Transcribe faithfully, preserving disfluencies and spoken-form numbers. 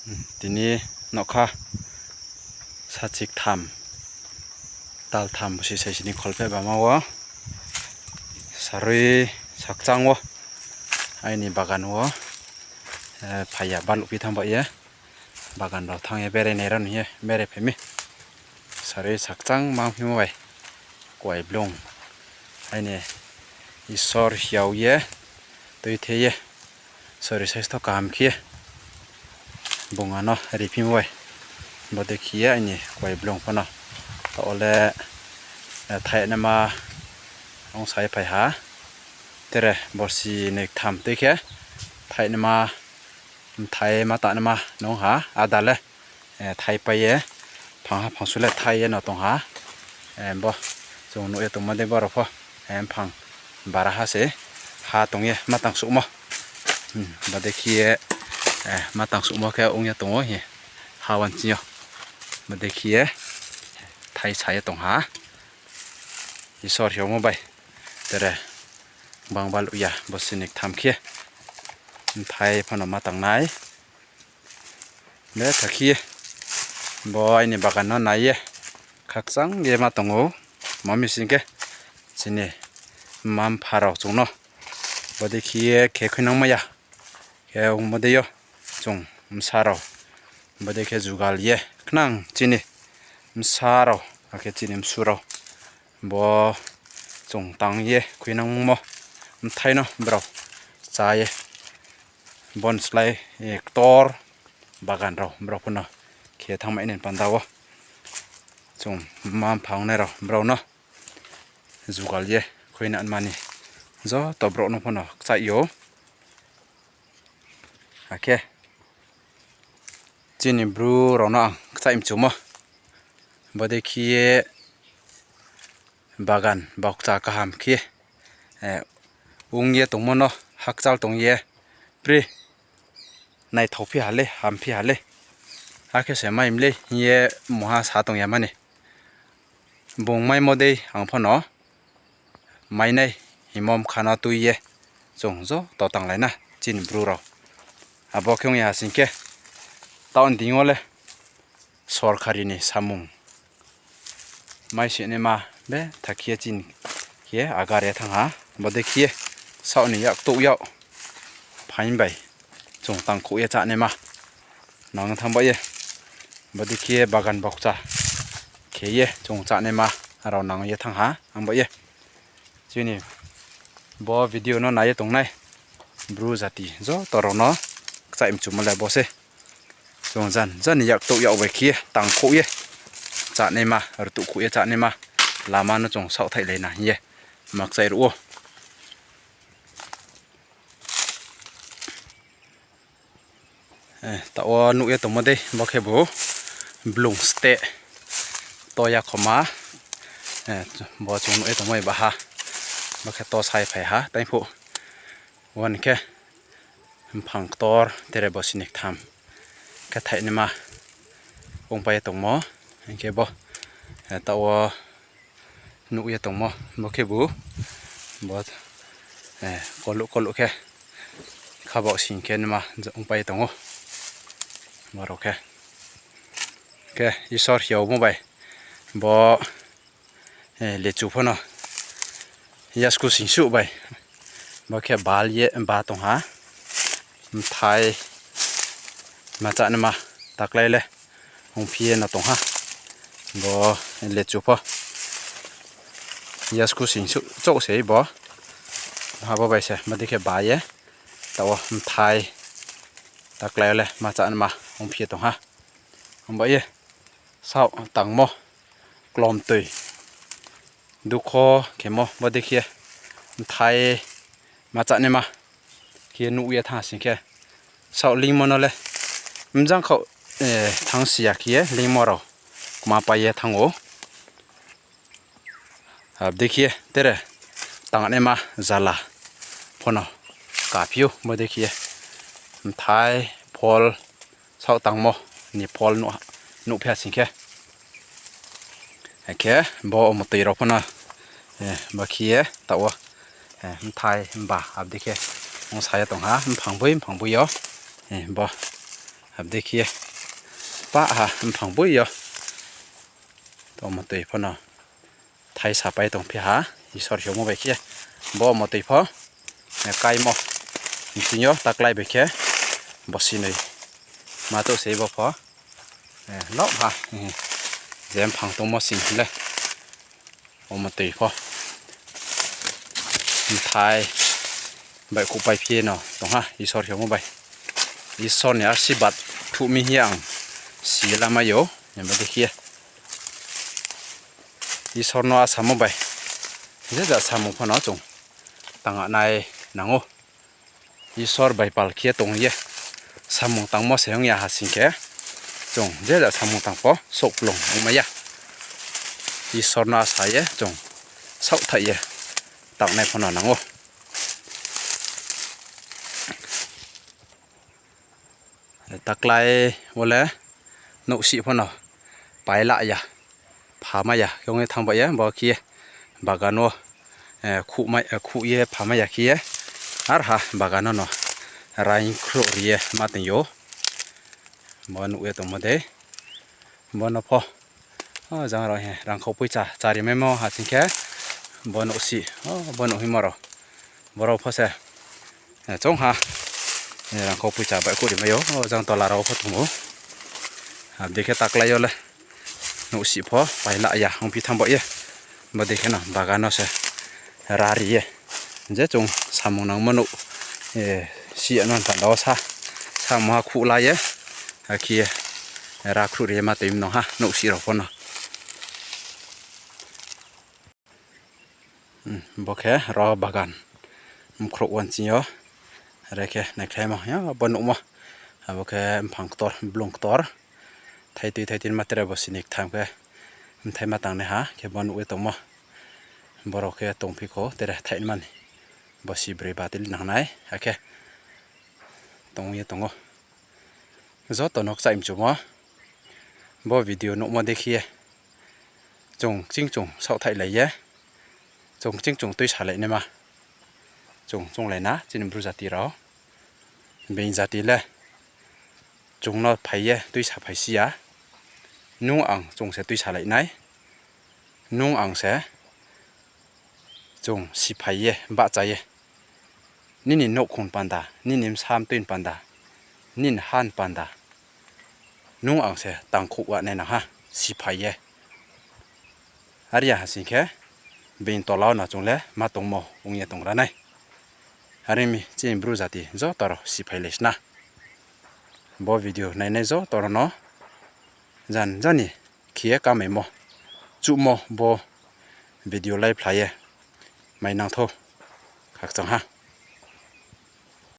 Tini nougkha sachik tham, tal tham bosi saisi ni kholpheh bama wo, sarui sakchang wo aini bagan wo phai ya, baluhphi thanng ba ye, bagan rao thanng ye berai nai rao ni ye berai phai mi. Sarui sakchang mangphimo bai, kuai blung, aini Isor hiao ye, tuithe ye, sori saisto kaham khe bung ano riphimo bai, bodei khe ye aini kuai blung pho no taoh wo le thainaima ongsa ye phai ha. Tere borsi noi ktham tui khe thainaima, mthai ma tanaima nung ha, ada le thaipai ye, phangha phangsu le thai ye no tong ha. Bo chung nuh ye tongmo dei boro pho, mphang bara ha se, ha tong ye ma tang suhmo. Bodei khe ye, ma tang suhmo khe ong ye tong ou, ha wanching yo. Bodei khe ye thaisa ye tong ha. Isor hiaomo bai, tere bang baluh ya, borsi noi ktham khe mthai pho no ma tang nai. Betha khe ye bo aini bagan no nai ye khakchang ye ma tong ou. Ma mi sing khe chini mma-mpha rao chung no bodei khe ye khe khuinangmai ya. Khe ongmo dei yo chung bsa rao bodei khe jugal ye khnang chini bsa rao, akhe chini msu rao, bo chung tang ye khuinangmo mthai no brao chá ye, bo ni slái ktor bagan rao brao pho no khe thanngmai nai panda wo chung mma-mpha ongnai rao brao no jugal ye khuinangma ni joto brouh no pho no kchaih ou. Akhe chini Bru rao no ang kchaih mchumo, bodei khe ye bagan baukcha kaham khe ong ye tongmo no hakchal tong ye, pri naithaophi ha le, hamphi ha le, akhe se mai mlei hing ye mungha sa tong ya mani. Bung maimo dei ang pho no mainai hingmo mkha no tui ye chung joto tanglai na chini Bru rao. Abo khe ong ya sing khe, taoh ni deing yo le sorkari ni samung mai se naima betha khe ye chini khe agar ye thanng ha. Bodei khe ye saoh ni yaktouh yag phaing bai chung tangkhouh ye chánaima nang thanng ba ye, bodei khe ye bagan baukcha khe ye chung chánaima rao nang ye thanng ha. Ang ba ye chini bo video no nai ye tongnai Bru jati joto rao no kchaih mchumo le bo se. Chung jan jan ni yaktouh yag bai khe ye tangkhouh ye chánaima, rtuhkhouh ye chánaima lama no chung saohthaihlai na hing ye ma kchaih ruh ou. Taoh wo nuh ye tongmo dei, bo khebu blung steh to yakhoma, bo chung nuh ye tongmo bai baha, bo khe to sai phai ha, taiphuh. Won khe mphang ktor tere bo sini ktham khe thainaima ongpai ye tongmo, hing khe bo taoh wo nuh ye tongmo, bo khebu bo koluh koluh khe khabaoh sing khe naima ongpai ye tong ou. Borao khe, khe Isor hiaomo bai bo lechu pho no yasku singsuh bai bo khe bal ye ba tong ha. Mthai ma chánaima taklái le ongphi ye no tong ha. Bo lechu pho yasku singsuh chouh sei bo. Abo bai se bodei khe ba ye taoh wo mthai taklái le ma chánaima ongphi ye tong ha. Himba ye saoh tangmo klomtoi dukho khemo bodei khe mthai ma chánaima khe nuh ye thanng sing khe, saoh lingmo no le mjang khaoh thanng si ya khe ye lingmo rao kma pai ye thanng ou. Abodei khe tere tangnaima zala pho no kaphi ou, bodei khe mthai phol saoh tangmo ni phol nuh, nuhphi ya sing khe. Akhe bo omotoi rao pho no, bo khe ye taoh wo, mthai mba abodei khe ongsa ye tong ha, mphang boi mphang boi yo, bo Abo dei khe ye pah ha mphang boi yo. Omo toi pho no thai sapai tongphi ha, Isor hingmo bai khe. Bo omo toi pho, eh, kaimo. Bsing yo taklái bai khe bosi noi ma chouh sei bo pho. Eh, loh ha, eh, je mphang tongmo sing le. Omo toi pho. Mthai baihkhouhpai phi ye no tong ha, Isor hingmo bai. Isor ni asirbad thuh mi hing ye ang si ye lamai ou, abo dei khe ye. Isor no asamo bai je ja samung pho no chung tang nai nang ou. Isor bai pal khe tong ye samung tangmo se ong ya ha sing khe, chung je ja samung tang pho souhkplung ongmai ya. Isor no asa ye chung saohthaih ye tangnai pho no nang ou. Taklái wo le nouhsih pho no paila ya, phamai ya khe ong ye thanng ba ye, bo khe ye bagan wo, eh, khuhmai, eh, khuh ye phamai ya khe ye, arha bagan no no raing khrouh ri ye ma tong ou. Bo nuh ye tongmo dei. Bo no pho, o jang rao he rangkhau poicha charimaimo ha sing khe, bo nouhsih, o bo nuh hingmo rao. Bo rao pho se, eh, choung ha, eh, rangkhau poicha baihkhouh rimai ou, o jang tola rao pho tong ou. Abo dei khe taklái yo le nouhsih pho paila ya ongphi thanng ba ye. Bo dei khe no bagan no se rari ye. Je chung samung nangmo nouh, eh, si ya no panda wo sa, samung ha khuh la ye, akhe ye, ra khruh ri ye ma tong nang ha, nouhsih rao pho no. Hmm, bo khe ro bagan. Mkhrouh uansing yo. Are khe naikhlaimo, ya, bo nuhmo. Abo khe mphang ktor, blung ktor. Thaitui, thaitui ma tre bosi ni ktham khe. Mthai ma tangnaiha, khe bo nuh ye tongmo. Borao khe tongphi kho, tre thainma ni. Bosi broi batili nangnai, akhe tong ye tong ou. Joto no kchaih mchumo. Bo video nuhmo dei khe ye. Chung kching chung saohthaihlai ye. Chung kching chung tuisalai naima. Chung chounglai na, chini Bru jati rao. Being jati le. Chung no phai ye, tuisa phaisi ya. Nung ang chung se tuisalai nai. Nung ang se chung siphai ye, bahcha ye. Nini nouhkhong panda, nini bsa mtui panda, nini ha panda. Nung ang se tangkhouh wa nai nang ha, siphai ye. Are ya ha sing khe, being tola wo no chung le ma tongmo ong ye tong ra nai. Are mi chini Bru jati joto rao siphai lai sna. Bo video nainai joto rao no jan jani khe ye kamaimo, chuhmo bo video lai phla ye mainang thou. Khakchang ha.